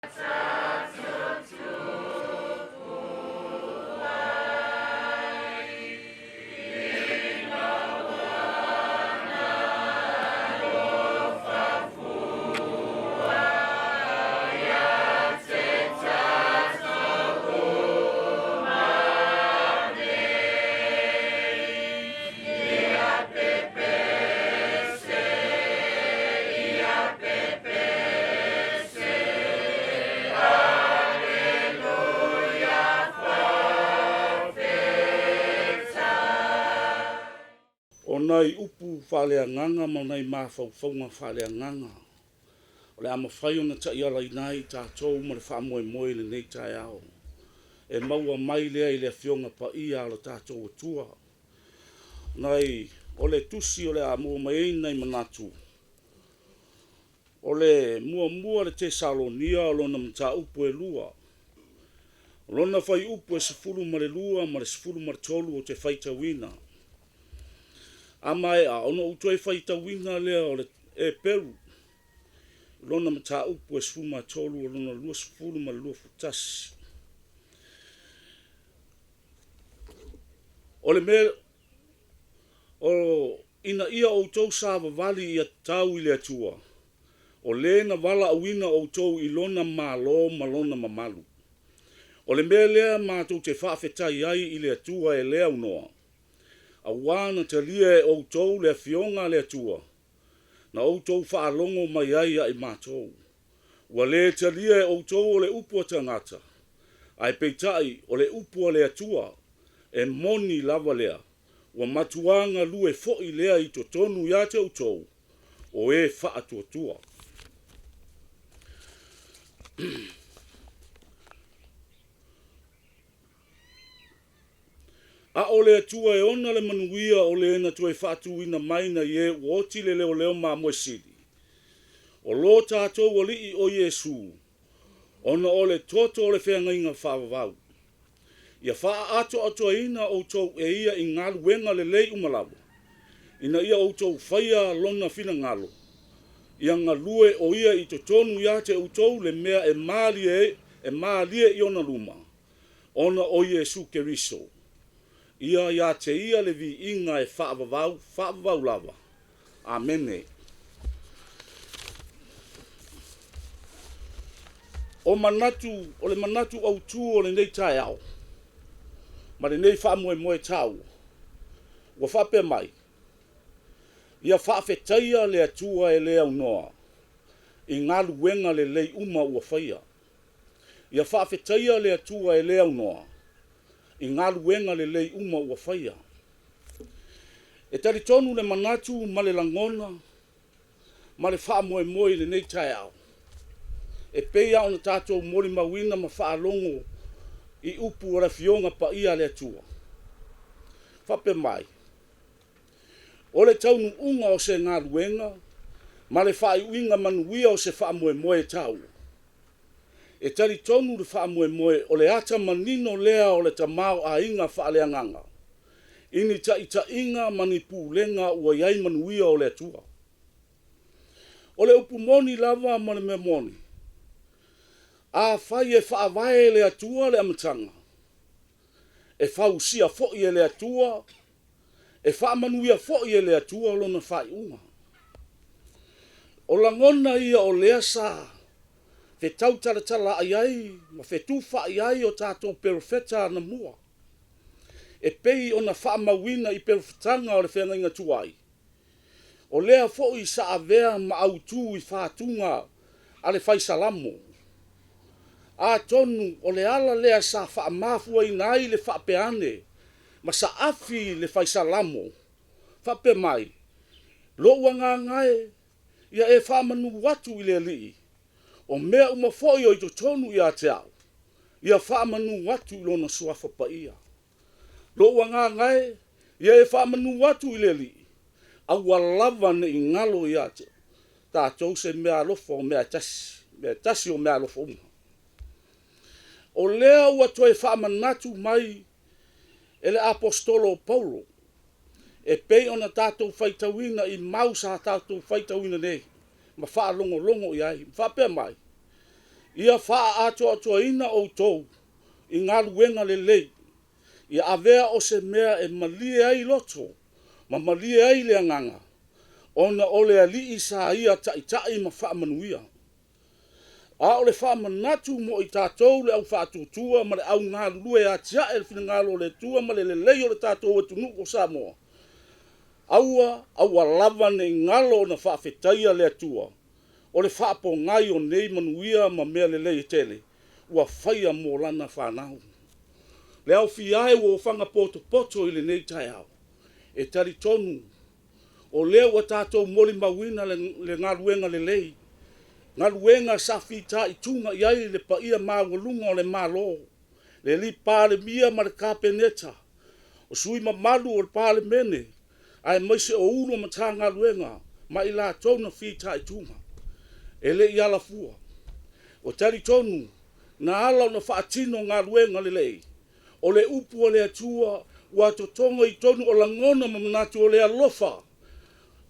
O nai upu faaleagaga ma nai mafaufauga faaleagaga o le a mafai ona taialaina ai i tatou ma le faamoemoe i lenei taeao, e maua mai lea i le Afioga Paia a lo tatou Atua. O le tusi o le a maua mai ai nai manatu, o le 1 le Tesalonia o lona mataupu e 2, o lona fuaiupu e 12 ma le 13 ou te faitauina. A maea ona ou toe faitauina lea o le Eperu, lona mataupu e 13 o lona 20 ma le 21. O le mea o ina ia outou savavali ia tatau i le Atua, o le na valaauina outou i lona Malo ma lona mamalu. O le mea lea matou te faafetai ai i le Atua e le aunoa, auā na talia e outou le Afioga a le Atua, na outou faalogo mai ai ia i matou. Ua le talia e outou o le upu a tagata, ae peitai o le upu a le Atua, e moni lava lea, ua matuā galue foi lea i totonu ia te outou, o e faatuatua. A o le Atua e ona le manuia o le na toe faatuina mai nai e ua oti le leoleo mamoe sili, o lo tatou Alii o Iesu, ona o le toto o le feagaiga faavavau, ia faaatoatoaina outou e ia i galuega lelei uma lava, ina ia outou faia lona finagalo, ia galue o ia i totonu ia te outou le mea e malie, e malie i ona luma, ona o Iesu Keriso. Ia ia te ia le viiga e faavavau, faavavau lava. Amene. O manatu, o le manatu autū o lenei taeao ma lenei faamoemoe taua, ua faapea mai, ia faafetaia le Atua e le aunoa i galuega lelei uma ua faia. Ia faafetaia le Atua e le aunoa i galuega lelei uma ua faia. E talitonu le manatu ma le lagona ma le faamoemoe i lenei taeao, e pei lava ona tatou molimauina ma faalogo i upu o le Afioga Paia a le Atua, faapea mai, o le taunuuga o se galuega ma le faaiuiga manuia o se faamoemoe taua. E talitonu le faamoemoe o le ata manino lea o le tamaoaiga faaleagaga i ni taitaiga ma ni pulega ua i ai manuia o le Atua. O le upu moni lava ma le mea moni, afai e faavae e le Atua le amataga, e fausia foi e le Atua, e faamanuia foi e le Atua lona faaiuga. O lagona ia o lea sa fetautalatalaai ai ma fetufaai ai o tatou perofeta anamua, e pei ona faamauina i perofetaga o le feagaiga tuai, o lea foi sa avea ma autu i fatuga a le fai Salamo. Atonu o le ala lea sa faamafuaina ai le faapea ane ma saafi le fai Salamo, faapea mai, Lou agaga e, ia e faamanu atu i le Alii, o mea uma foi o i totonu ia te au, ia faamanu atu i lona suafa paia. Lou agaga e, ia e faamanu atu i le Alii, aua lava ne i galo ia te tatou se mea alofa o mea e tasi, mea e tasi o mea alofa uma. O lea ua toe faamanatu mai e le Aposetolo o Paulo, e pei ona tatou faitauina i mau sa tatou faitauina nei ma faalogologo i ai, faapea mai, Ia faaatoatoaina outou i galuega lelei, ia avea o se mea e malie ai loto ma malie ai le agaga, ona o le Alii sa ia taitai ma faamanuia. A o le faamanatu mo i tatou le au faatuatua ma le au galulue e atiae le finagalo o le Atua ma le lelei o le tatou atunuu o Samoa, aua, aua lava ne i galo ona faafetaia le Atua o le faapogai o nei manuia ma mea lelei e tele ua faia mo lana fanau. Le aofia ai ua ofaga potopoto i lenei taeao, e talitonu o lea ua tatou molimauina le galuega lelei, galuega sa fitaituga i ai le paia maualuga o le Malo, le alii Palemia ma le Kapeneta, o sui usufono mamalu o le Palemene, aemaise o Ofisa Sili o Matagaluega ma i latou na fitaituga. E le i alafua. Ua talitonu na ala ona faatino galuega lelei, o le upu a le Atua ua totogo i totonu o lagona ma manatu o le alofa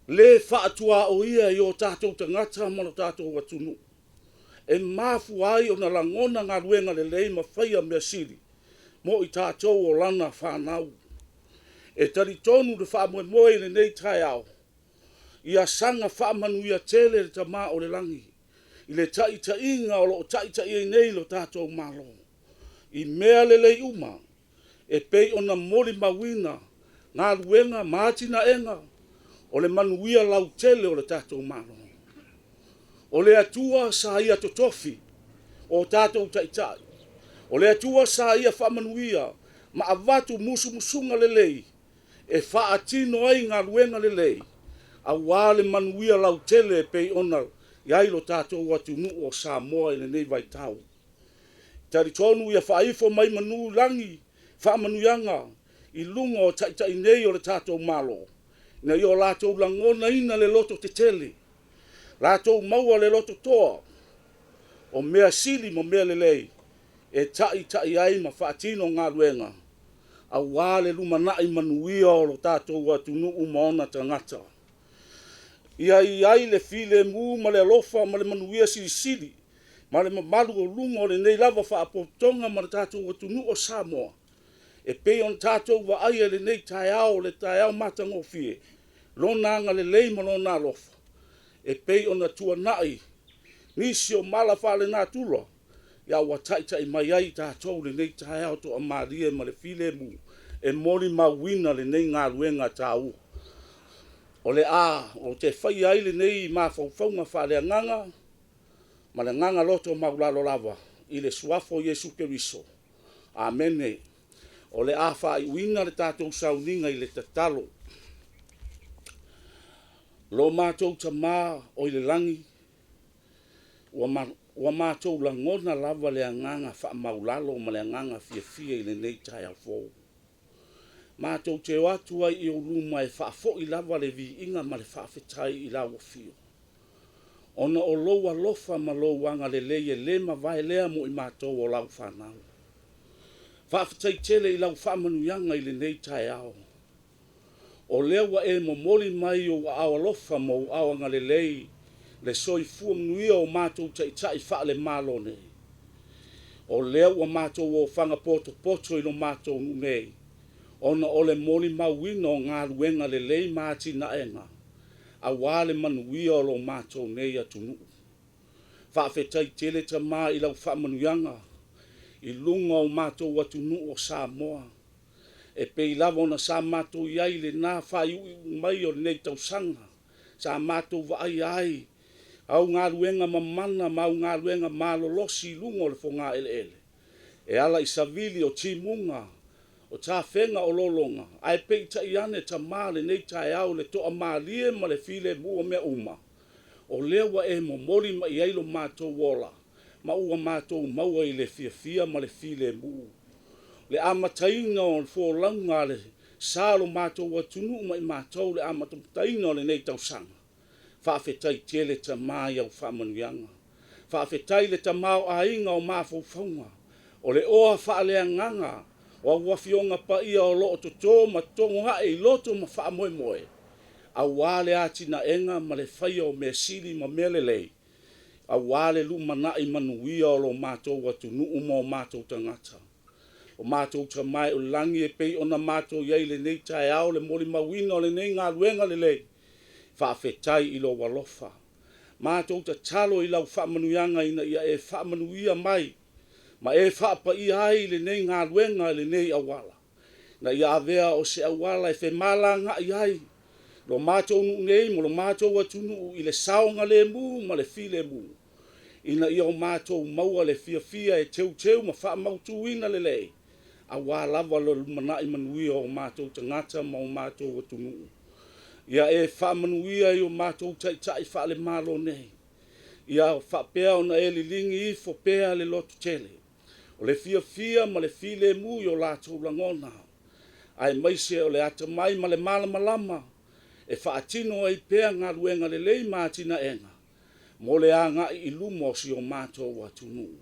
le faatuaoia i o tatou tagata ma lo tatou atunuu, e mafua ai ona lagona galuega lelei ma faia mea sili mo i tatou o lana fanau. E talitonu le faamoemoe i lenei taeao, ia saga faamanuia tele le Tama o le Lagi i le taitaiga o lo o taitai ai nei lo tatou Malo i mea lelei uma e pei ona molimauina galuega ma atinaega o le manuia lautele o le tatou Malo. O le Atua sa ia totofi o tatou taitai. O le Atua sa ia faamanuia ma avatu musumusuga lelei e faatino ai galuega lelei aua le manuia lautele e pei ona i ai lo tatou atunuu o Samoa i lenei vaitau. E talitonu ia faaifo mai manu i lagi faamanuiaga i luga o taitai nei o le tatou Malo, ina ia o latou lagonaina le loto tetele, latou maua le loto toa o mea sili ma mea lelei e taitai ai ma faatino galuega aua le lumanai manuia o lo tatou atunuu ma ona tagata. Ia i ai le filemu ma le alofa ma le manuia silisili ma le mamalu o luga o lenei lava Faalapotopotoga ma le tatou atunuu o Samoa, e pei ona tatou vaaia i lenei taeao, le taeao matagofie, Lona agalelei ma Lona alofa, e pei ona tuanai nisi o mala faalenatura, a ua taitai mai ai i tatou lenei taeao toamalie ma le filemu e molimauina lenei galuega taua. O le a ou te faia ai lenei mafaufauga faaleagaga ma le agaga loto maualalo lava i le suafa o Iesu Keriso. Amene. O le a faaiuina le tatou sauniga i le tatalo. Lo matou Tama o i le lagi, ua matou lagona lava le agaga faamaulalo ma le agaga fiafia i lenei taeao fou. Matou te o atu ai i ou luma e faafoi lava le viiga ma le faafetai i lau afio, ona o lou alofa ma lou agalelei e le mavae lea mo i matou o lau fanau. Faafetai tele i lau faamanuiaga i lenei taeao. O lea ua e momoli mai ou aao alofa ma ou aao agalelei le soifua manuia o matou taitai faale-Malo nei. O lea ua matou ofaga potopoto i lo matou nuu nei, ona o le molimauina o galuega lelei ma atinaega, aua le manuia o lo matou nei atunuu. Faafetai tele Tama i lau faamanuiaga i luga o matou atunuu o Samoa, e pei lava ona sa matou i ai i lena faaiuiu mai o lenei tausaga, sa matou vaaia ai au galuega mamana ma au galuega malolosi i luga o le fogaeleele, e ala i savili o timuga, o tafega o lologa, ae peitai ane Tama lenei taeao le toamalie ma le filemu o mea uma, o lea ua e momoli mai ai lo matou ola, ma ua matou maua i le fiafia ma le filemu. Le amataina o le folauga a le sa o lo matou atunuu ma i matou le amatamataina o lenei tausaga. Faafetai tele Tama i au faamanuiaga. Faafetai le tamaoaiga o mafaufauga, o le oa faaleagaga o au afioga paia o lo o toto ma togo ae i loto ma faamoemoe, aua le atinaega ma le faia o mea sili ma mea lelei. Auā le lumanai manuia o lo matou atunuu ma o matou tagata. O matou Tama e o le lagi e pei ona matou i ai i lenei taeao le molimauina o lenei galuega lelei, faafetai i lou alofa. Matou tatalo i lau faamanuiaga ina ia e faamanuia mai ma e faapaia ai lenei galuega i lenei auala, ina ia avea o se auala e femalagaai ai lo matou nuu nei ma lo matou atunuu i le saogalemu ma le filemu, ina ia o matou maua le fiafia e teuteu ma faamautuina lelei, auā lava le lumanai manuia o matou tagata ma o matou atunuu. Ia e faamanuia i o matou taitai faale-Malo nei, ia faapea ona e liligi ifo pea le lototele, o le fiafia ma le filemu i o latou lagona, aemaise o le atamai ma le malamalama e faatino ai pea galuega lelei ma atinaega mo le agai i luma o si o matou atunuu,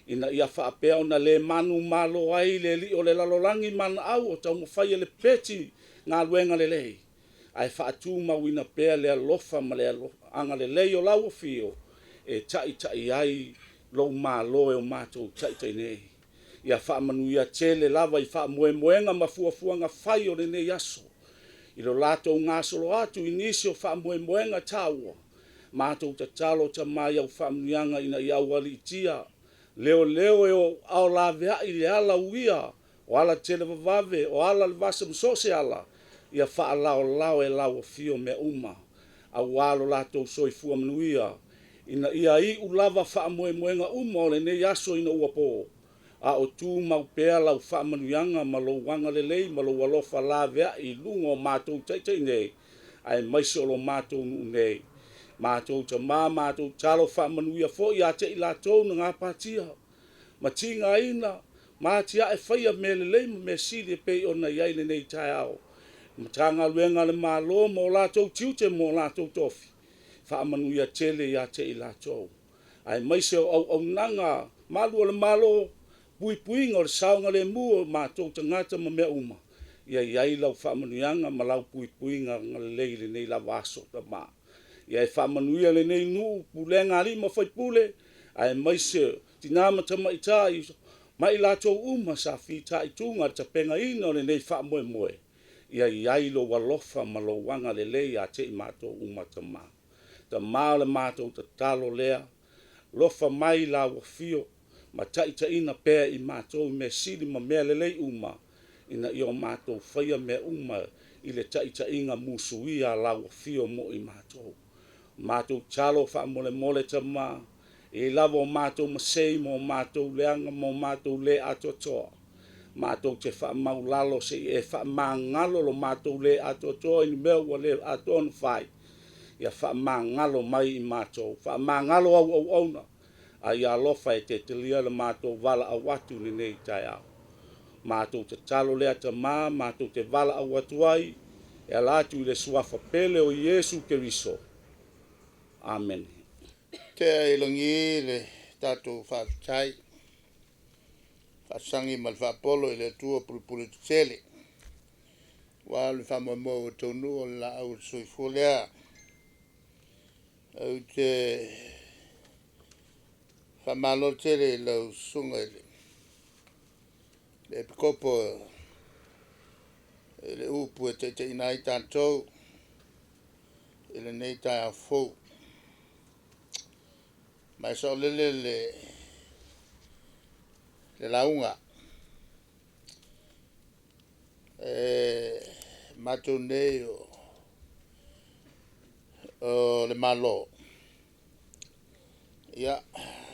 ina ia faapea ona le manumalo ai le alii o le lalolagi ma ana au o taumafai e lepeti galuega lelei, ae faatumauina pea le alofa ma le agalelei o lau afio e taitai ai lou Malo e o matou taitai nei. Ia faamanuia tele lava i faamoemoega ma fuafuaga fai o lenei aso, i lo latou gasolo atu i nisi o faamoemoega taua. Matou tatalo, Tama, i au faamanuiaga ina ia aualiitia, leoleo e o aao laveai le ala uia, o ala televavave, o ala le vasa ma so o se ala, ia faalaolao e lau afio mea uma, auā lo latou soifua manuia, ina ia iu lava faamoemoega uma o lenei aso ina ua po, a o tumau pea lau faamanuiaga ma lou agalelei ma lou alofa laveai i luga o matou taitai nei, aemaise o lo matou nuu nei. Matou Tama, matou tatalo, faamanuia foi ia te i latou na gapatia ma tigaina ma atiae faia mea lelei ma mea sili e pei ona i ai lenei taeao. Matagaluega a le Malo ma o latou tiute ma o latou tofi, faamanuia tele ia te i latou, aemaise o auaunaga malu o le Malo, puipuiga o le saogalemu o matou tagata ma mea uma, ia i ai lau faamanuiaga ma lau puipuiga agalelei i lenei lava aso, Tama. Ia e faamanuia lenei nuu, pulega a alii ma faipule, aemaise tina ma tamaitai ma i latou uma sa fitaituga i le tapenaina o lenei faamoemoe, ia i ai lou alofa ma lou agalelei ia te i matou uma, Tama. Tama, o le matou tatalo lea, alofa mai lau afio ma taitaiina pea i matou i mea sili ma mea lelei uma, ina ia o matou faia mea uma i le taitaiga musuia a lau afio mo i matou. Matou tatalo faamolemole, Tama, e i ai lava o matou masei ma o matou leaga ma o matou le atoatoa, matou te faamaulalo se i e faamagalo lo matou le atoatoa i ni mea ua le atoa ona fai. Ia faamagalo mai i matou, faamagalo au auauna, a ia alofa e te talia le matou valaau atu i lenei taeao. Matou tatalo lea, Tama, matou te valaau atu ai e ala atu i le suafa pele o Iesu Keriso. Amene. Tea i lagi le tatou faafetai, faasagi ma le faapolo i le Atua pulepule tetele, aua le faamoemoe ua taunuu o le laau o le soifua lea. Ou te faamalo tele i lau susuga i le Epikopo i le upu e taitaiina ai tatou i lenei taeao fou. Ma e saolele le lauga, e matou nei o le Malo, ia,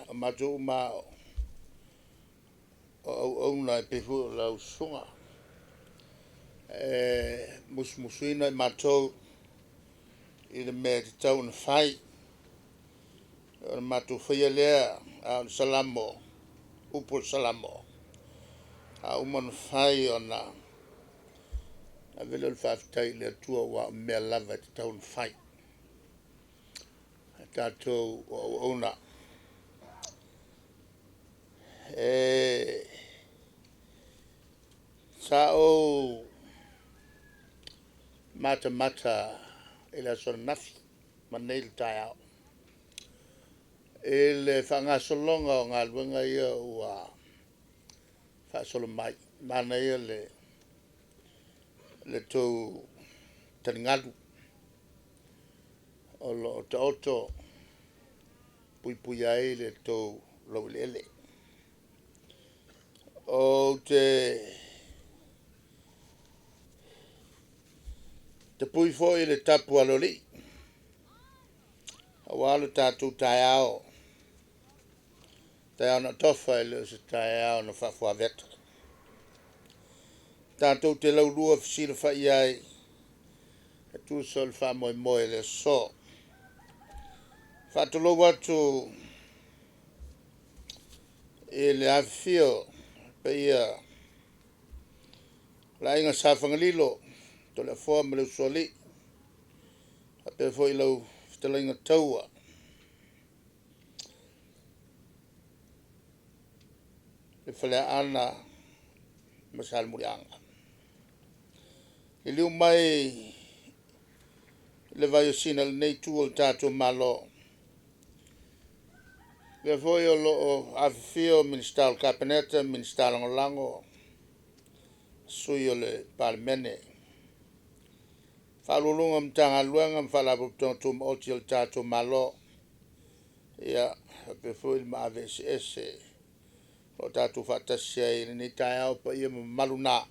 o matou uma lava o auauna e pei foi o lau susuga. E musumusuina i matou i le mea e tatau ona fai, ona matou faia lea. A o le Salamo, upu o le Salamo, a uma ona fai ona ave lea o le faafetai i le Atua aua o mea lava e tatau ona fai e tatou o auauna. Sa ou matamata i le aso ananafi ma nei i le taeao. I le faagasologa o galuega ia ua faasolo mai, manaia le tou taligalu o lo o taoto e puipuia ai le tou laueleele. Ou te tapui foi i le tapu a le Alii aua lo tatou taeao, taeao na tofa e le o se taeao na faafuaveta. Tatou te laulua fesilafai ai e tusa o le faamoemoe i le aso. Faatulou atu i le afifio o paia o le Aiga Sa Fagalilo, Toleafoa ma le Usoalii, faapea foi lau fetalaiga Taua. Le Faleaana ma Salemuliaga. Liliu mai le vai o Sina i lenei itu o le tatou Malo, lea foi o lo o afifio Minisita o le Kapeneta, Minisita Lagolago, sui o le Palemene, Ofisa Sili o Pulega o Matagaluega ma Faalapotopotoga Tumaoti a le tatou Malo, ia faapea foi le maave eseese o tatou faatasi ai i lenei taeao. O paia ma mamalu na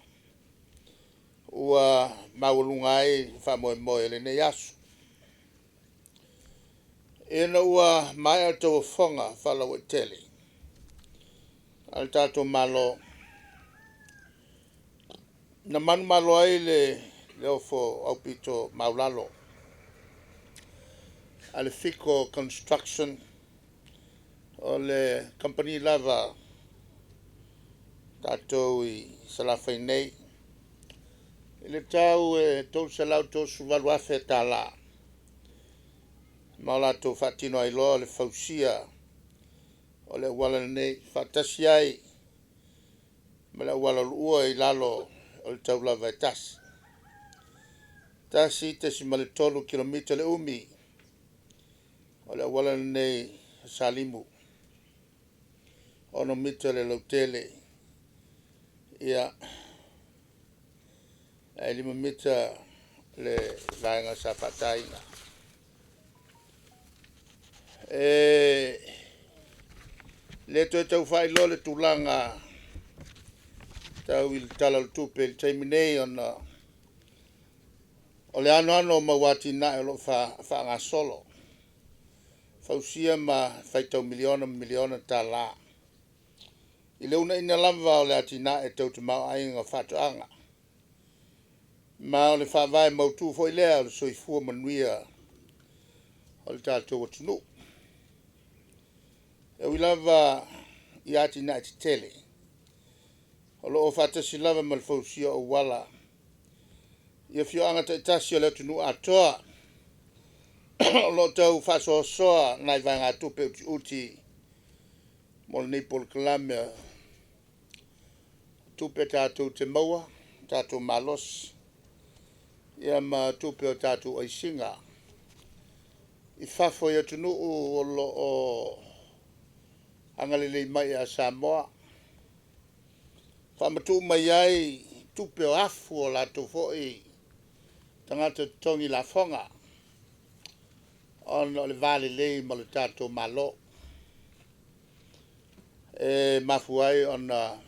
ua maualuga ai le faamoemoe o lenei aso. Ina ua maea tauofoga faalauaitele a le tatou Malo, na manumalo ai le ofo aupito maualalo a le FICO Construction, o le kamupani lava a tatou i Salafai nei, i le tau e $338,000 ma latou faatino ai loa le fausia o le auala lenei, faatasi ai ma le auala uluua i lalo o le taulava e tasi. 1.3 kilomita le umi o le auala lenei o Salimu, 6 mita le lautele, ia, ae 5 mita le vaega sa faataina. E le toe tau faailoa le tulaga tau i le Tala o le Tupe i le taimi nei ona o le anoano o mau atinae o lo o faagasolo, fausia ma faitau miliona ma miliona tala i le uunaina lava o le atinae tau tamaoaiga o faatoaga. Ma o le faavae mautu foi lea o le soifua manuia o le tatou atunuu. E ui lava i atinae tetele, o lo o faatasi lava ma le fausia o auala i afioaga taitasi o le atunuu atoa. O lo o tau faasoasoa nai vaegatupe utiuti mo lenei polokalame. O tupe tatou te maua, tatou malosi, ia ma tupe o tatou aisiga i fafo i atunuu o lo o agalelei mai ia Samoa, faamatuu mai ai tupe o afu o latou foi tagata totogi lafoga ona o le va lelei ma le tatou Malo. E mafua ai ona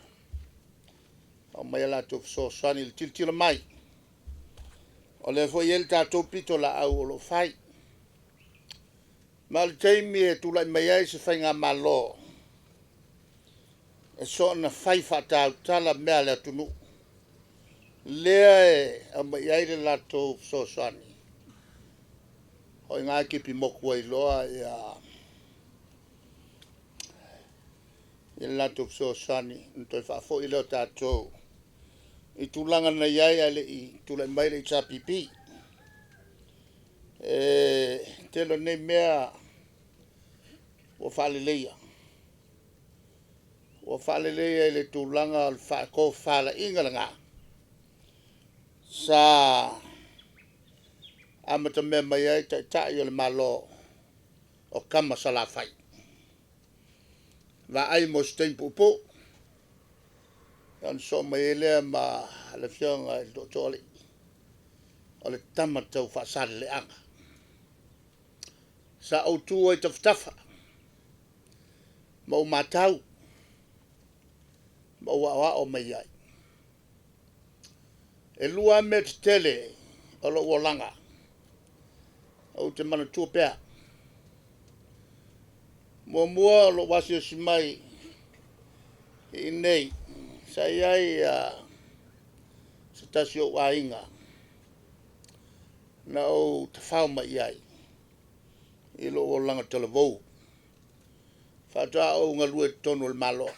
aumai a latou fesoasoani i le tilotilo mai, o lea foi e i ai le tatou pitolaau o lo o fai. Ma o le taimi e tulai mai ai se faigamalo, e soona fai faatautala mea a le atunuu, lea e aumai ai le latou fesoasoani, o i ina e tipi motu ai loa le latou fesoasoani, ona toe faafoi lea o tatou i tulaga na i ai ae le i tulai mai le HRPP. E tele o nei mea ua faaleleia, ua faaleleia i le tulaga o le faatofalaiga lena sa amatamea mai ai Taitai o le Malo o tama Salafai. Vaai mo se taimi puupuu, ona sosoo mai ai lea ma le Afioga i le Tootooalii, o le tama tau Faasaleleaga. Sa ou tu ai i tafatafa ma ou matau ma ou aoao mai ai. E lua lava mea tetele o lou olaga ou te manatua pea. Muamua o lou asiasi mai i inei, sa i ai se tasi o ou aiga na ou tafao mai i ai i lou olaga talavou, faatoa ou galue i totonu o le Malo.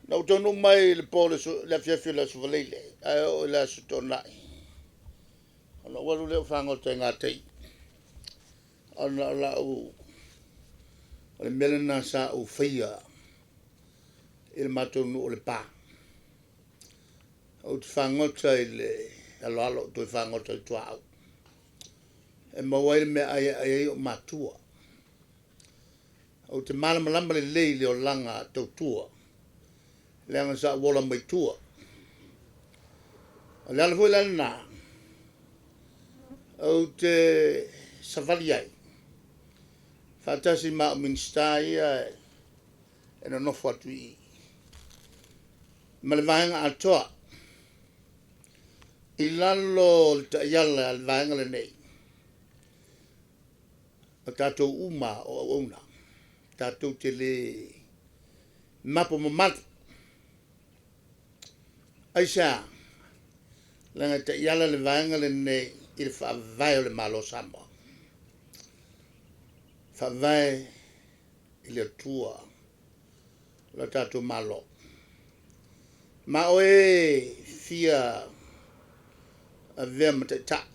Na ou taunuu mai i le po o le afiafi o le Aso Faraile ae oo i le Aso Toonai, ona ou alu lea ou fagota i gatai, ona o lau, o le mea lena sa ou faia i le matou nuu o Lepa. Ou te fagota i le aloalo, ou toe fagota i le tuaau e maua ai le meaai e ai ai ou matua. Ou te malamalama lelei i le olaga tautua, leaga sa ou ola mai tua. O le ala foi la lena ou te savali ai faatasi ma au Minisita ia e nonofo atu i i ma le vaega atoa i lalo o le taiala a le vaega lenei, o tatou uma o auauna, tatou te le mapo mamalu. Aisea? Leaga e taiala le vaega lenei i le faavae o le Malo o Samoa, faavae i le Atua lo tatou Malo. Ma o e fia avea ma taitai,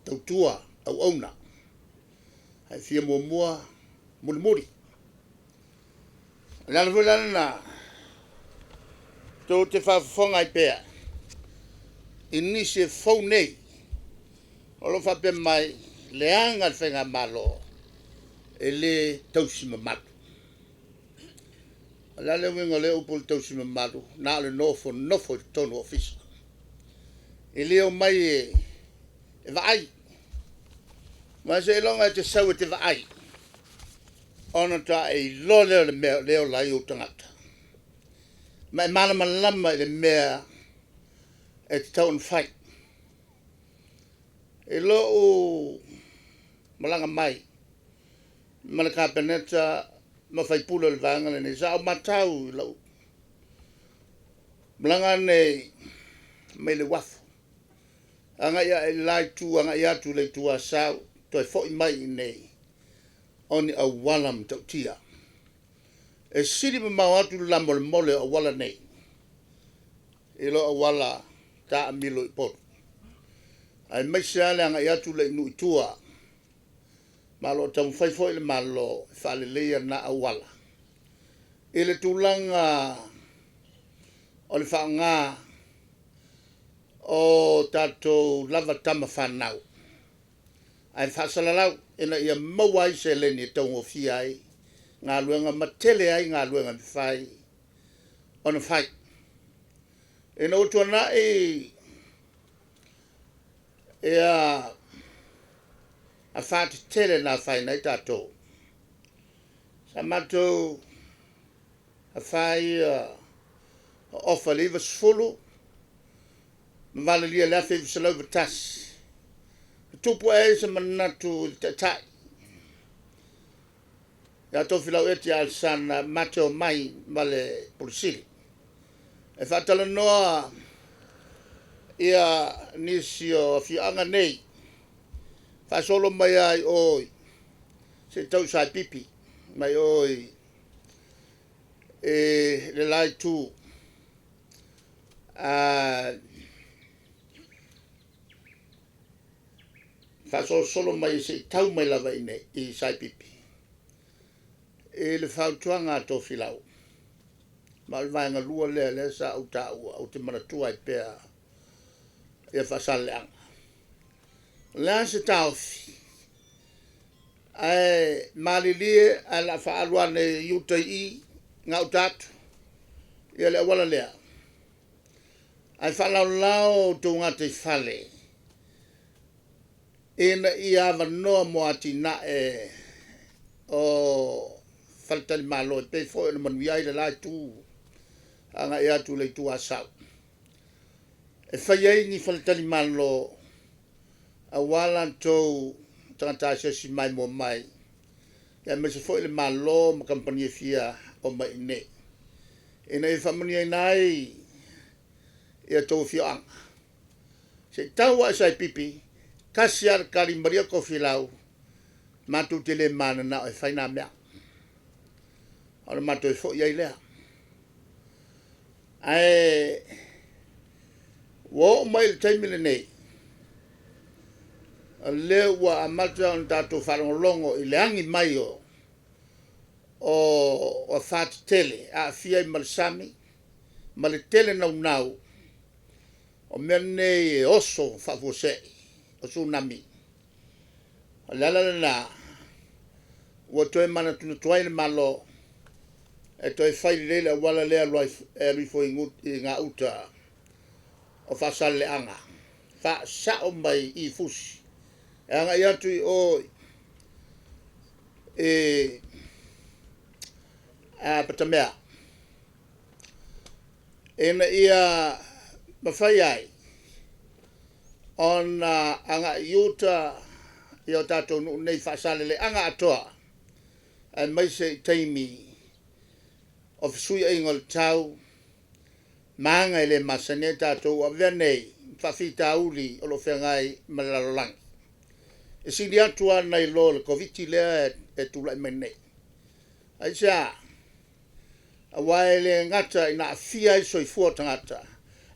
tautua, auauna, ae fia muamua, mulimuli. O le ala foi la lena tou te faafofoga ai pea i nisi e fou nei o lo o faapea mai, leaga le Faigamalo, e le tausi mamalu. O le a le uiga o lea upu o le tausi mamalu? Na o le nofonofo i totonu o ofisa, e le omai e vaai. Ma seiloga e te sau e te vaai, ona faatoa e iloa lea o le mea o lea e ola ai ou tagata, ma e malamalama i le mea e tatau ona fai. I lou malaga mai ma le Kapeneta ma sui usufono o le Vaega lenei, sa ou matau i lau malaga nei mai le uafu agai ae i le la itu agai atu i le itu Asau, toe foi mai i inei, o ni auala matautia. E sili mamao atu le lamolemole o auala nei i lo auala taamilo i Upolu, aemaise lava le agai atu lea i nuu i tua. Ma o lo o taumafai foi le Malo e faaleleia na auala i le tulaga o le faaaoga o tatou lava tama fanau ae faasalalau ina ia maua ai seleni e taugofie ai galuega ma tele ai galuega e mafai ona fai. Ina ua tuanai ia afa tetele na afaina ai tatou, sa matou afa ia o Ofa i le 90 ma valelia i le 1991, na tupu ae ai se manatu i le Taitai ia Tofilau Eti Alesana ma te omai ma le Pule Sili e faatalanoa ia nisi o afioaga nei, faasolo mai lava i o se i tau i Saipipi, mai o i le la itu faasolosolo mai se i tau mai lava i inei i Saipipi, i le fautuaga a Tofilau. Ma o le vaega lua lea lea sa ou taua, ou te manatua ai pea ia Faasaleleaga. O le a se taofi? Ae malilie ae o le a faaalu ane i uta i i, gauta atu ia le auala lea. Ae faalaolao outou gataifale ina ia avanoa mo atinae o faletalimalo e pei foi ona manuia ai le la itu agai atu i le itu Asau, e fai ai ni faletalimalo aua latou tagata asiasi maimoa mai, aemaise foi le Malo ma kamupani e fia omai i inei, ina ia faamanuiaina ai ia outou afioaga. Se i tau lava i Saipipi, tasi lava le tali, malie Tofilau, matou te le mananao e fai na mea, ona matou foi ai lea. Ae ua oo mai i le taimi lenei, o lea ua amata ona tatou faalogologo i le agi mai o afa tetele aafia ai ma le sami ma le tele naunau. O mea nei e oso faafuasei, o tsunami. O le ala lena ua toe manatunatu ai le Malo e toe fai lelei le auala lea e alu ifo i gauta o Faasaleleaga, faasao mai i Fusi e agai atu i o i Patamea, ina ia mafai ai ona agai i uta i o tatou nuu nei Faasaleleaga atoa, aemaise i taimi o fesuiaiga o le tau ma aga e le masani ai tatou ua avea nei ma faafitauli o lo o feagai ma le lalolagi. E sili atu lava nai lo le Koviti lea e tulai mai nei. Aisea? Aua e le gata ina aafia ai soifua o tagata,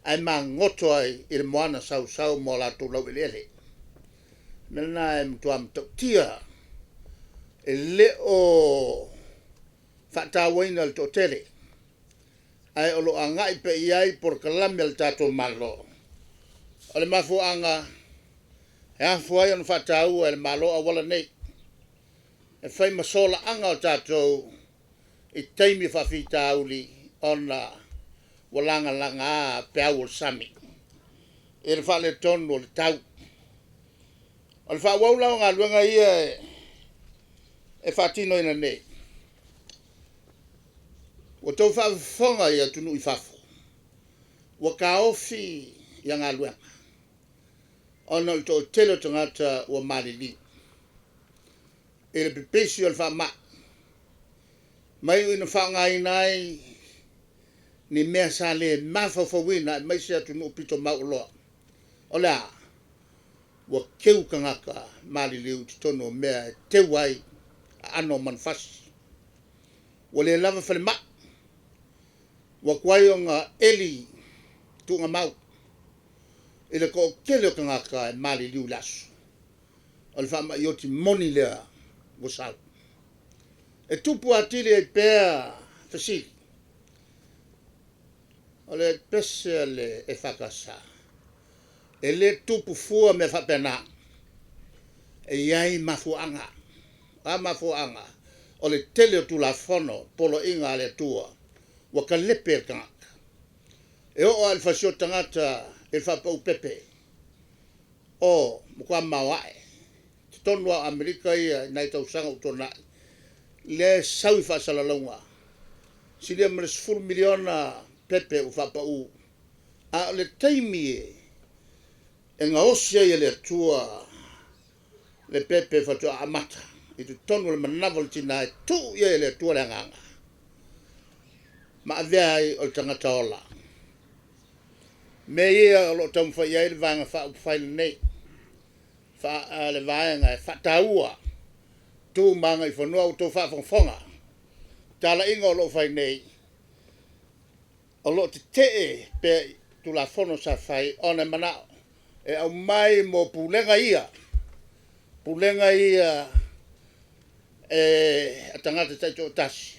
ae magoto ai i le moana sausau ma o latou laueleele. O le mea lena e matua matautia, e le o faatauaina e le toatele, ae o lo o agai pea i ai polokalame a le tatou Malo. O le mafuaaga e afua ai ona faataua e le Malo auala nei, e fai ma solaaga o tatou i taimi o faafitauli ona ua lagalaga peau o le sami i le faaletonu o le tau. O le faaauau la o galuega ia e faatinoina nei, ua outou faafofoga i atunuu i fafo, ua taofi ia galuega ona o le toatele o tagata ua maliliu i le pipisi o le faamai, ma iu ina faaaogaina ai ni mea sa le mafaufauina aemaise atunuu pito mauoloa. O le a? Ua teu tagata maliliu i totonu o mea e teu ai aano o manufasi. Ua le lava falemai, ua tuai ona eli tuugamau i le toatele o tagata e maliliu i le aso. O le faamai oti moni lea ua sau. E tupu atili ai pea fesili. O le pese a le EFKS, e le tupu fua mea faapena. E i ai mafuaaga. O a mafuaaga? O le tele o Tulafono, poloaiga a le Atua, ua talepe e le tagata. E oo lava i le fasioti tagata i le faapau pepe, o matua maoae. Totonu lava o Amerika ia i nai tausaga ua tuanai, lea e sau i faasalalauga, silia ma le 10 miliona pepe ua faapau. A o le taimi e gaosi ai e le Atua le pepe faatoa amata i totonu o le manava o le tina e tuu i ai e le Atua le agaga ma avea ai o le tagata ola. Mea ia o lo o taumafai i ai le Vaega Faaupufai lenei, le vaega e faataua tu ma agaifanua. Ua outou faafogafoga, talaiga o lo o fai nei, o lo o tetee pea i Tulafono sa fai ona e manao e aumai mo pulega ia, pulega ia e a tagata taitoatasi,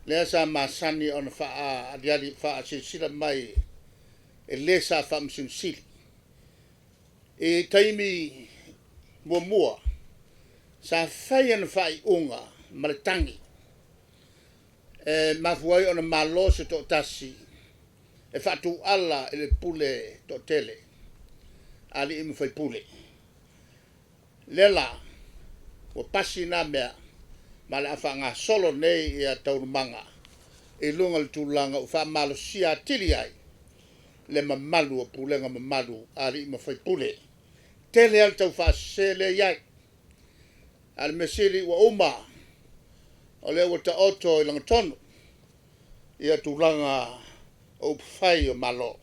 lea sa masani ona faaaliali faasilasila mai e le sa Faamasino Sili. I taimi muamua, Sa fai ana faaiuga ma le tagi e mafua ai ona malo se toatasi e faatuala i le pule toatele a alii ma faipule. Lea la ua pasi na mea ma o le a faagasolo nei ia taualumaga i luga o le tulaga ua faamalosia atili ai le mamalu o pulega mamalu a alii ma faipule. Tele lava le taufaasese lea e i ai, a o le mea sili ua uma, o lea ua taoto i lagatonu ia tulaga o upufai o Malo.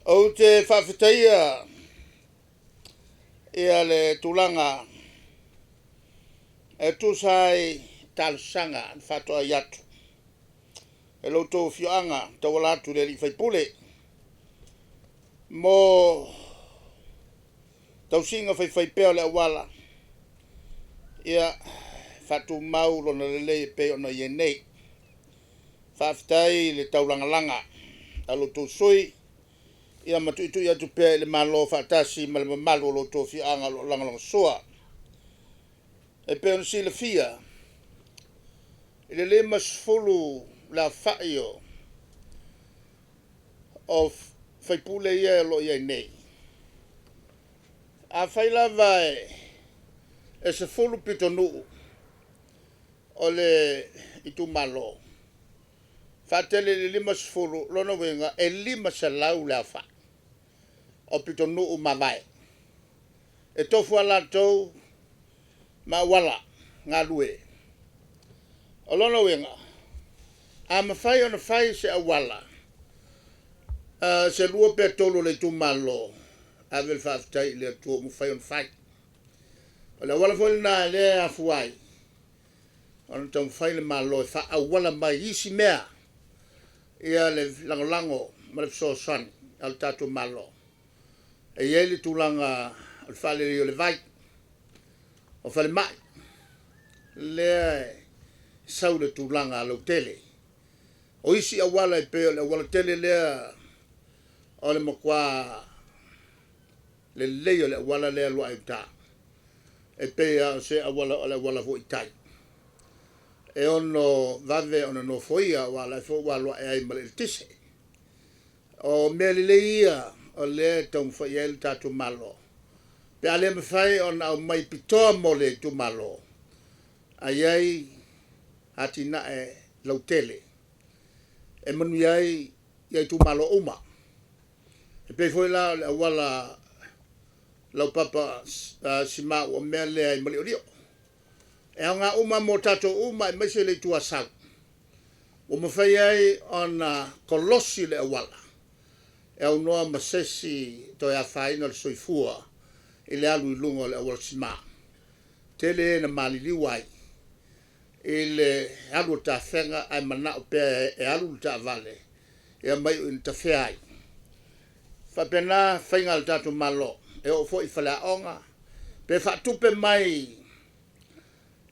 Ou te faafetaia ia le tulaga e tusa ai talosaga na faatoai atu e lo outou afioaga tauala atu i le sui usufono mo tausiga faifaipea o le auala, ia faatumau lona lelei e pei ona i ai nei. Faafetai i le taulagalaga a lo outou sui usufono, ia ma tuitui atu pea i le Malo faatasi ma le mamalu o lo outou afioaga o lo o lagolagosua. E pei ona silafia, i le 50 le aofai o sui usufono ia o lo o i ai nei, afai lava e 10 pitonuu o le itumalo, faatele i le 50, o lona uiga e 500 le aofai o pitonuu mavae. E tofu lava latou ma auala galue. O lona uiga, a mafai ona fai se auala, se lua pe tolu o le itumalo, ave le faafetai i le Atua ua mafai ona fai. O le auala foi lena o lea e afua ai ona taumafai le Malo e faaauala mai isi mea ia le lagolago ma le fesoasoani a le tatou Malo. E i ai le tulaga o le faaleleia o le vai, o falemai, lea e sau le tulaga lautele. O isi auala e pei o le auala tele lea o le matua lelei o le auala lea e alu ae i uta, e pei lava o se auala o le auala foi i tai, e ono vave ona nofoia aua o la foi ua alu ae ai ma le eletise. O mea lelei ia o lea e taumafai i ai le tatou Malo, pe a le mafai ona aumai pitoa mo le itumalo, ae i ai atinae lautele e manuia ai ia itumalo uma. E pei foi la o le auala laupapa sima uamea lea i Maliolio. E aoga uma mo tatou uma aemaise le Itu Asau, ua mafai ai ona kolosi le auala e aunoa ma se isi toe afaina o le soifua i le alu i luga o le auala sima. Tele e na maliliu ai i le alu o tafega ae manao pea e alu le taavale ia ma iu ina tafea ai. E faapena faiga a le tatou Malo, e oo foi i faleaoga pe faatupe mai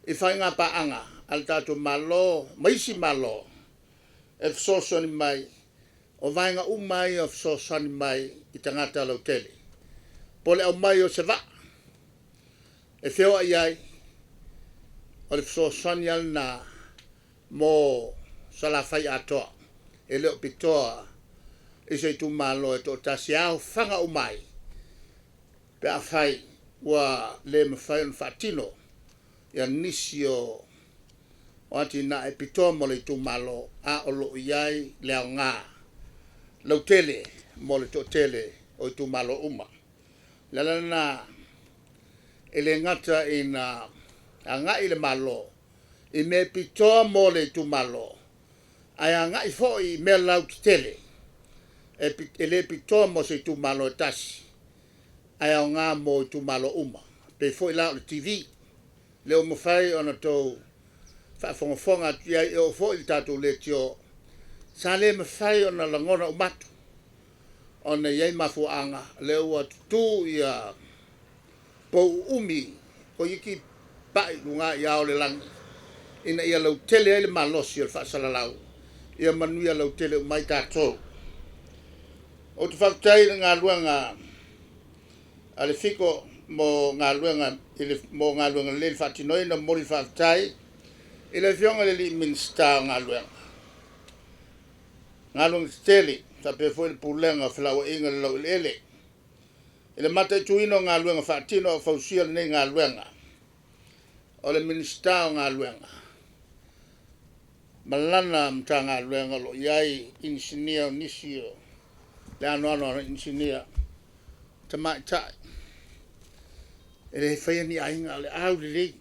i faiga paaga a le tatou Malo ma isi Malo e fesoasoani mai, o vaega uma ia o fesoasoani mai i tagata lautele. Po o le aumai o se vaa e feoai ai, o le fesoasoani lava lena mo Salafai atoa. E le o pitoa i se itumalo e toatasi, e aofaga uma ai pe afai ua le mafai ona faatino ia nisi o atinae pitoa mo le itumalo, a o lo o i ai le aoga lautele mo le toatele o itumalo uma. O le ala lena e le gata ina agai le Malo i mea pitoa mo le itumalo, ae agai foi i mea lautetele e le pitoa mo se itumalo e tasi, ae aoga mo itumalo uma. E pei foi la o le TV, lea ua mafai ona outou faafogafoga atu i ai, e oo foi i le tatou leitio, sa le mafai ona lagona uma atu, ona e i ai mafuaaga, lea ua tutu ia pou uumi toeitiiti pai i luga i ao o le lagi, ina ia lautele ai le malosi o le faasalalau, ia manuia lautele uma ai tatou. Ou te faafetai i le galuega a le Fiko mo galuega i le mo galuega lelei le faatinoina. Momoli le faafetai i le Afioga i le alii Minisita o Galuega, Galuega Tetele faapea foi le Pulega o Felauaiga i le Laueleele i le mataituina o galuega faatino a o fausia lenei galuega. O le Minisita o Galuega ma lana Matagaluega o lo o i ai inisinia, o nisi o le anoano o inisinia tamaitai, e le faia ni aiga, o le aulelei,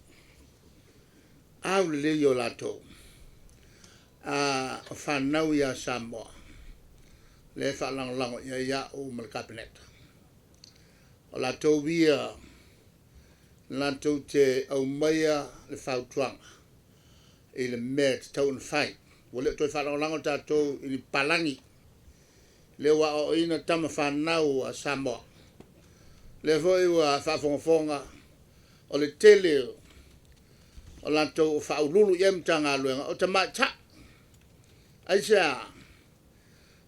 aulelei o latou. O fanau ia a Samoa, lea e faalagolago i ai au ma le Kapeneta. O latou ia latou te aumaia le fautuaga i le mea e tatau ona fai. Ua le o toe faalagolago tatou i ni palagi, lea ua aoaoina tama fanau a Samoa. Lea foi ua faafogafoga o le tele o latou o faauluulu i ai Matagaluega o tamaitai. Aisea?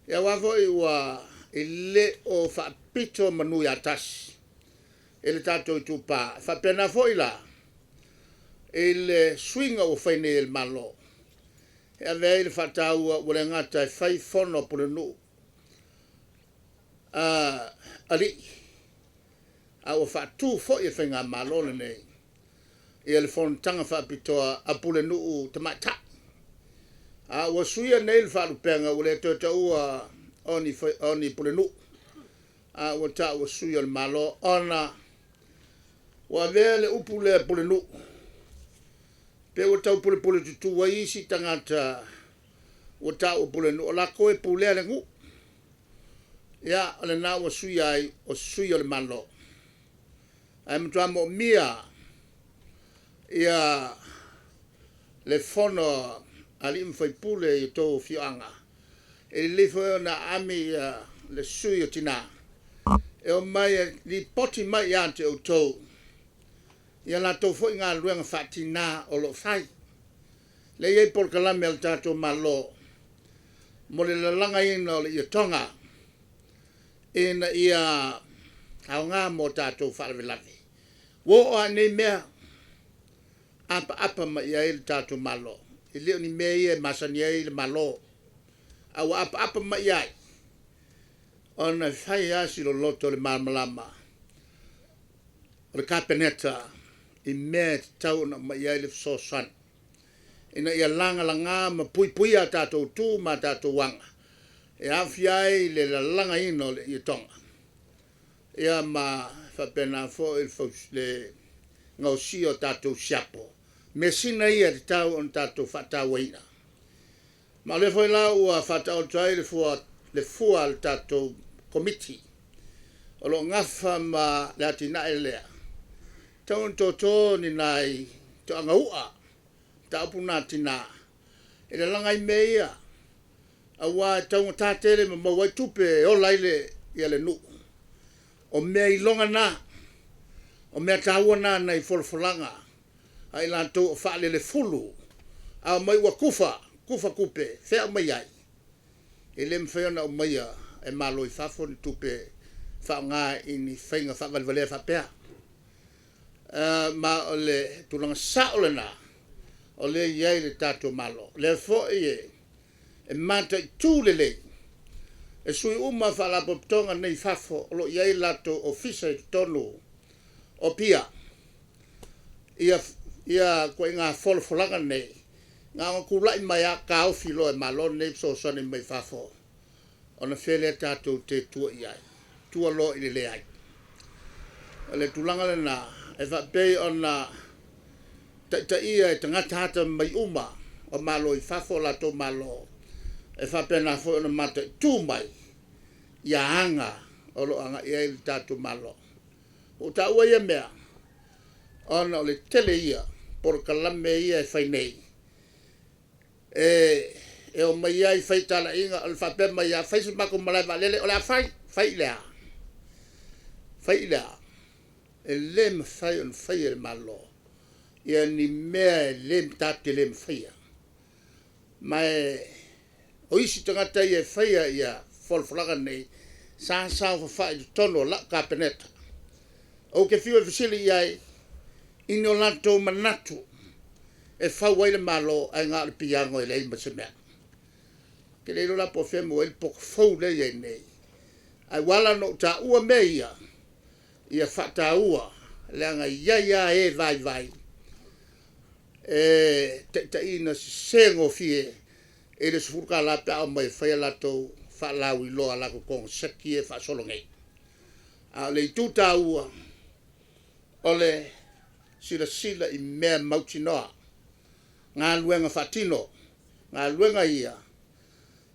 Ia aua foi ua e le o faapito manu ia tasi i le tatou itupa. E faapena foi la i le suiga ua fai nei e le Malo e ave ai le faataua, ua le gata e fai fono a pulenuu alii, a ua faatu foi e le Faigamalo lenei ia le fonotaga faapitoa a pulenuu tamaitai. A ua suia nei le faalupega, ua le toe taua o ni pulenuu, a ua taua sui o le Malo, ona ua avea le upu lea pulenuu pe ua tau pulepule tutū ai isi tagata ua taua pulenuu, o latou e pulea le nuu. Ia, o lena ua suia ai o sui o le Malo. Ae matua moomia ia le fono a alii ma faipule i outou afioaga. E lelei foi ona aami ia le sui o tina e omai e lipoti mai ia te outou ia latou foi galuega faatina o lo o fai. Lea e i ai polokalame a le tatou Malo mo le lalagaina o le ietoga ina ia aoga mo tatou faalavelave. Ua oo lava i nei mea apaapa mai i ai le tatou Malo. E le o ni mea ia e masani ai le Malo, a ua apaapa mai i ai ona e fai lava si loloto o le malamalama o le Kapeneta i mea e tatau ona aumai i ai le fesoasoani ina ia lagalaga ma puipuia a tatou tu ma a tatou aga e aofia ai le lalagaina o le ietoga, ia ma faapena foi le gaosia o tatou siapo. Measina ia e tatau ona tatou faatauaina. Ma o lea foi la ua faataoto ai le fua, le fua a le tatou Komiti o lo o gafa ma le atinae lea, tatau ona toto ni nai toaga u'a mataupu na tina e lalaga ai mea ia, aua e taugata tele ma maua ai tupe e ola ai le, ia le nuu. O mea iloga na, o mea taua na nai folafolaga a i latou o faalelefulu, a omai ua kufa, kufa tupe, fea aumai ai? E le mafai ona aumaia e Malo i fafo ni tupe faaaoga i ni faiga faavalevalea faapea. Ma o le tulaga sao lena o lea e i ai le tatou Malo. O lea foi e mataitu lelei e sui uma faalapotopotoga nei i fafo o lo o i ai latou ofisa i totonu o Apia ia ia ituaiga folafolaga nei, na ona tulai mai lava taofi loa e Malo nei fesoasoani mai fafo, ona fea lea tatou te tua i ai? Tua loa i le leai. O le tulaga lena e faapei ona taitaia e tagata atamamai uma o Malo i fafo o latou Malo, e faapena foi ona mataitu mai ia aga o lo o agai ai le tatou Malo. Ua ou taua ia mea ona o le tele ia polokalame ia e fai nei e omai ai fai talaiga, o le faapea mai lava, fai se matou malae vaalele, o le a fai, fai i le a? Fai i le a? E le mafai ona faia e le Malo ia ni mea e le tatou te le mafaia. Ma o isi tagata ia e faia ia folafolaga nei sa saofafai i totonu o lau Kapeneta. Ou te fiu e fesili i ai i ni o latou manatu e fau ai le Malo ae na o le piano e leai ma se mea. Ou te le iloa la po o fea e maua ai le poka fou lea e i ai nei, ae ua ala ona ou taua mea ia, ia faataua, leaga e i ai lava e vaivai e taitaiina sese gofie i le $10 pe a omai e fai a latou faalauiloa a latou koneseti ia e faasolo nei. A o le itu taua, o le silasila i mea mautinoa, galuega faatino, galuega ia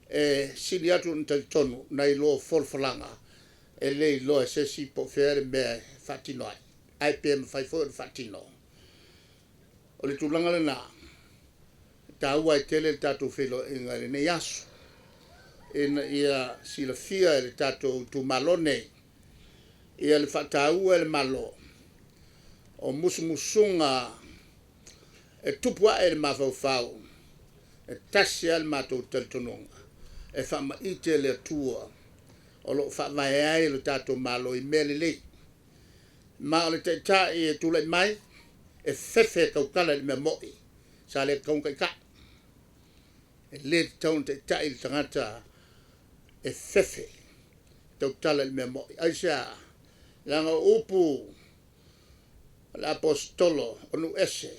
e sili atu ona talitonu nai lo folafolaga e le iloa e se isi po o fea le mea e faatino ai, ae pe mafai foi ona faatino. O le tulaga lena e taua ai tele le tatou feiloaiga i lenei aso, ina ia silafia e le tatou itumalo nei ia le faataua e le Malo o musumusuga e tupu ae i le mafaufau. E tasi lava le matou talitonuga, e faamaite le Atua o lo o faavae ai lo tatou Malo i mea lelei. Ma o le Taitai e tulai mai, e fefe e tautala i le mea moni, sa le tatau ona taitai. E le tatau ona taitai le tagata e fefe e tautala i le mea moni. Aisea? Leaga o upu o le Aposetolo o nuu ese,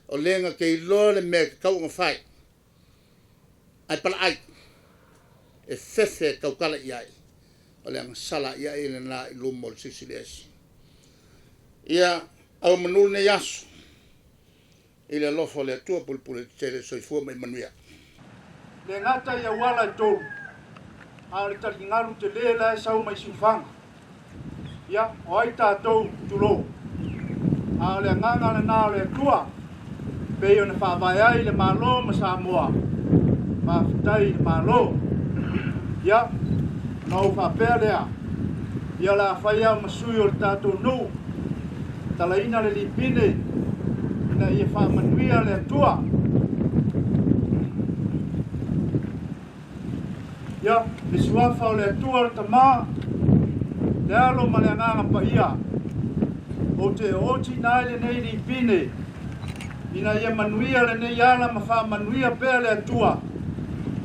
o le na te iloa le mea e tatau ona fai, ae palaai, e fefe e tautala i ai, o le agasala i ai lena i luma o le Silisili Ese. Ia, au manu lenei aso, i le alofa o le Atua pulepule tetele, soifua ma ia manuia. Le gata i auala e tolu, a o le taligalu tele la e sau mai Siufaga. Ia, o ai tatou, tulou. A o le agaga lena o le Atua, pei ona faavae ai le Malo ma Samoa. Faafetai i le Malo. Ia, ona ou faapea lea, ia o le a fai au ma sui o le tatou nuu, talaina le lipine, ina ia faamanuia le Atua. Ia, le suafa o le Atua le Tama, le Alo ma le Agaga Paia, ou te ootina ai lenei lipine, ina ia manuia lenei ala ma faamanuia pea le Atua,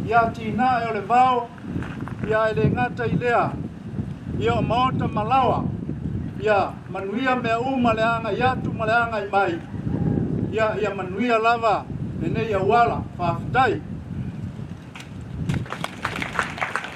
ia atinae o le vao, ia e le gata i lea, ia o maota ma laoa, ia manuia mea uma le agai atu ma le agai mai, ia manuia lava lenei auala. Faafetai.